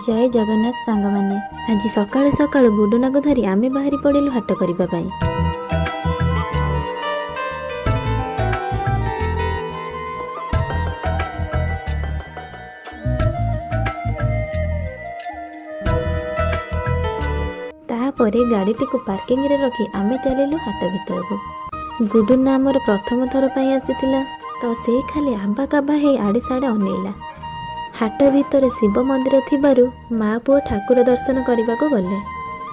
ଜୟ ଜଗନ୍ନାଥ ସାଙ୍ଗମାନେ। ଆଜି ସକାଳୁ ସକାଳୁ ଗୁଡୁନାକୁ ଧରି ଆମେ ବାହାରି ପଡ଼ିଲୁ ହାଟ କରିବା ପାଇଁ। ତାପରେ ଗାଡ଼ିଟିକୁ ପାର୍କିଂରେ ରଖି ଆମେ ଚାଲିଲୁ ହାଟ ଭିତରକୁ। ଗୁଡୁନା ଆମର ପ୍ରଥମ ଥର ପାଇଁ ଆସିଥିଲା ତ ସେ ଖାଲି ଆବା କାବା ହେଇ ଆଡ଼େ ସାଡ଼େ ଅନେଇଲା। ହାଟ ଭିତରେ ଶିବ ମନ୍ଦିର ଥିବାରୁ ମା ପୁଅ ଠାକୁର ଦର୍ଶନ କରିବାକୁ ଗଲେ।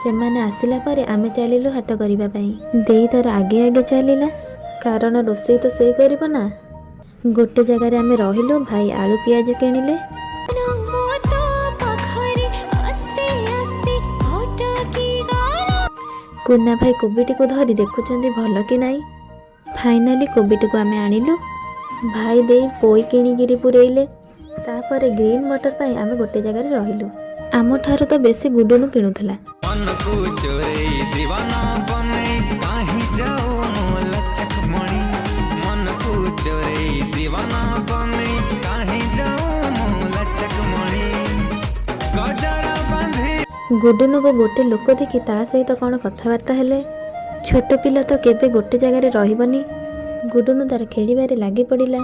ସେମାନେ ଆସିଲା ପରେ ଆମେ ଚାଲିଲୁ ହାଟ କରିବା ପାଇଁ। ଦେଇ ତାର ଆଗେ ଆଗେ ଚାଲିଲା, କାରଣ ରୋଷେଇ ତ ସେଇ କରିବ ନା। ଗୋଟେ ଜାଗାରେ ଆମେ ରହିଲୁ। ଭାଇ ଆଳୁ ପିଆଜ କିଣିଲେ। ମୋ ତୋ ପାଖରେ ଆସ୍ତେ ଆସ୍ତେ ଅଟକି ଗଲା। କୁନା ଭାଇ କୋବିଟିକୁ ଧରି ଦେଖୁଛନ୍ତି ଭଲ କି ନାହିଁ। ଫାଇନାଲି କୋବିଟିକୁ ଆମେ ଆଣିଲୁ। ଭାଇ ଦେଇ ପୋଇ କିଣିକିରି ପୁରେଇଲେ। ତାପରେ ଗ୍ରୀନ୍ ମଟର ପାଇଁ ଆମେ ଗୋଟେ ଜାଗାରେ ରହିଲୁ। ଆମଠାରୁ ତ ବେଶୀ ଗୁଡୁନୁ କିଣୁଥିଲା। ମନକୁ ଚୋରେଇ ଦିୱାନା ବନେଇ କାହିଁ ଯାଉ ମୋ ଲଚକ ମଣି, ମନକୁ ଚୋରେଇ ଦିୱାନା ବନେଇ କାହିଁ ଯାଉ ମୋ ଲଚକ ମଣି, ଗଜରା ବାନ୍ଧି ଗୁଡୁନୁକୁ ଗୋଟେ ଲୋକ ଦେଖି ତା ସହିତ କ'ଣ କଥାବାର୍ତ୍ତା ହେଲେ। ଛୋଟ ପିଲା ତ କେବେ ଗୋଟେ ଜାଗାରେ ରହିବନି। ଗୁଡୁନୁ ତାର ଖେଳିବାରେ ଲାଗି ପଡ଼ିଲା।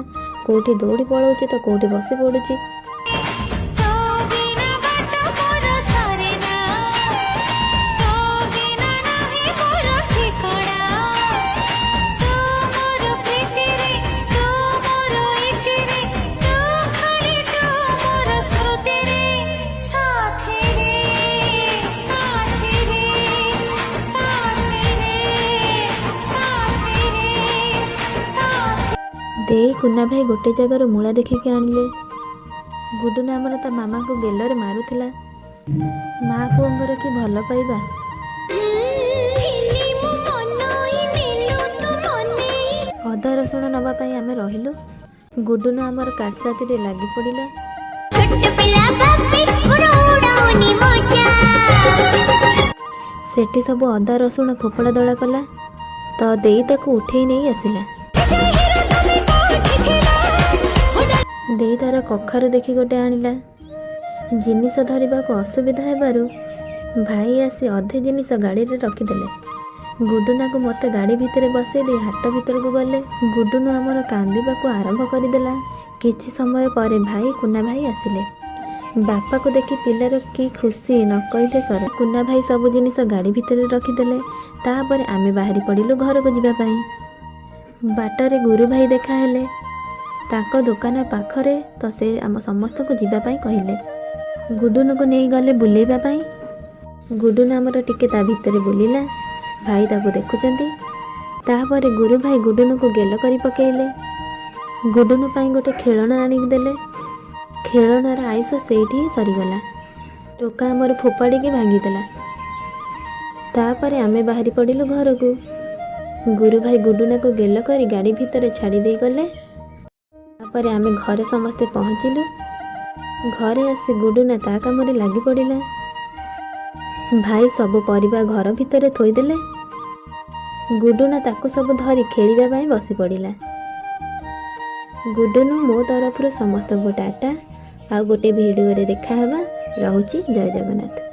କୋଉଠି ଦୌଡ଼ି ପଳାଉଛି ତ କୋଉଠି ବସି ପଡ଼ୁଛି। ତୋ ବିନା ବାଟ ମୋର ସରେନା, ତୋ ବିନା ନାହିଁ ମୋର ଠିକଣା, ତୁ ମୋର ପ୍ରୀତିରେ, ତୁ ମୋର ଇତିରେ, ତୁ ଖାଲି ତୁ ମୋର ସ୍ମୃତିରେ, ସାଥିରେ, ସାଥିରେ, ସାଥିରେ, ସାଥିରେ, ସାଥି। ଦେଇ କୁନା ଭାଇ ଗୋଟେ ଜାଗାରୁ ମୂଳା ଦେଖିକି ଆଣିଲେ। ଗୁଡୁନୁ ଆମର ତା ମାମାଙ୍କୁ ଗେଲରେ ମାରୁଥିଲା। ମା ପୁଅଙ୍କର କି ଭଲ ପାଇବା! ଥିଲି ମୁଁ ମନଇ, ନେଲୁ ତୁ ମନେଇ। ଅଦା ରସୁଣ ନେବା ପାଇଁ ଆମେ ରହିଲୁ। ଗୁଡୁନୁ ଆମର କାରସାଥିରେ ଲାଗି ପଡ଼ିଲା। ଛୋଟ ପିଲା ଭାବି ମୋର ଉଡାଉନି ମଜା। ସେଠି ସବୁ ଅଦା ରସୁଣ ଫୋପଡ଼ା ଦଳା କଲା ତ ଦେଇ ତାକୁ ଉଠେଇ ନେଇ ଆସିଲା। ଦେଇ ତାର କଖାରୁ ଦେଖି ଗୋଟେ ଆଣିଲା। ଜିନିଷ ଧରିବାକୁ ଅସୁବିଧା ହେବାରୁ ଭାଇ ଆସି ଅଧେ ଜିନିଷ ଗାଡ଼ିରେ ରଖିଦେଲେ। ଗୁଡୁନାକୁ ମୋତେ ଗାଡ଼ି ଭିତରେ ବସେଇ ଦେଇ ହାଟ ଭିତରକୁ ଗଲେ। ଗୁଡୁନୁ ଆମର କାନ୍ଦିବାକୁ ଆରମ୍ଭ କରିଦେଲା। କିଛି ସମୟ ପରେ ଭାଇ କୁନା ଭାଇ ଆସିଲେ। ବାପାକୁ ଦେଖି ପିଲାର କି ଖୁସି ନ କହିଲେ ସରେ। କୁନା ଭାଇ ସବୁ ଜିନିଷ ଗାଡ଼ି ଭିତରେ ରଖିଦେଲେ। ତାପରେ ଆମେ ବାହାରି ପଡ଼ିଲୁ ଘରକୁ ଯିବା ପାଇଁ। ବାଟରେ ଗୁରୁ ଭାଇ ଦେଖା ହେଲେ ତାଙ୍କ ଦୋକାନ ପାଖରେ, ତ ସେ ଆମ ସମସ୍ତଙ୍କୁ ଯିବା ପାଇଁ କହିଲେ। ଗୁଡୁନୁକୁ ନେଇ ଗଲେ ବୁଲେଇବା ପାଇଁ। ଗୁଡୁନୁ ଆମର ଟିକେ ତା ଭିତରେ ବୁଲିଲା। ଭାଇ ତାକୁ ଦେଖୁଛନ୍ତି। ତାପରେ ଗୁରୁ ଭାଇ ଗୁଡୁନୁକୁ ଗେଲ କରି ପକେଇଲେ। ଗୁଡୁନୁ ପାଇଁ ଗୋଟେ ଖେଳଣା ଆଣିକି ଦେଲେ। ଖେଳଣାର ଆୟୁଷ ସେଇଠି ହିଁ ସରିଗଲା। ଟୋକା ଆମର ଫୋପାଡ଼ିକି ଭାଙ୍ଗିଦେଲା। ତାପରେ ଆମେ ବାହାରି ପଡ଼ିଲୁ ଘରକୁ। ଗୁରୁ ଭାଇ ଗୁଡୁନାକୁ ଗେଲ କରି ଗାଡ଼ି ଭିତରେ ଛାଡ଼ି ଦେଇ ଗଲେ। ତାପରେ ଆମେ ଘରେ ସମସ୍ତେ ପହଞ୍ଚିଲୁ। ଘରେ ଆସି ଗୁଡୁନା ତା କାମରେ ଲାଗି ପଡ଼ିଲା। ଭାଇ ସବୁ ପରିବା ଘର ଭିତରେ ଥୋଇଦେଲେ। ଗୁଡୁନା ତାକୁ ସବୁ ଧରି ଖେଳିବା ପାଇଁ ବସି ପଡ଼ିଲା। ଗୁଡୁନୁ ମୋ ତରଫରୁ ସମସ୍ତଙ୍କୁ ଟାଟା। ଆଉ ଗୋଟେ ଭିଡ଼ିଓରେ ଦେଖାହେବା। ରହୁଛି, ଜୟ ଜଗନ୍ନାଥ।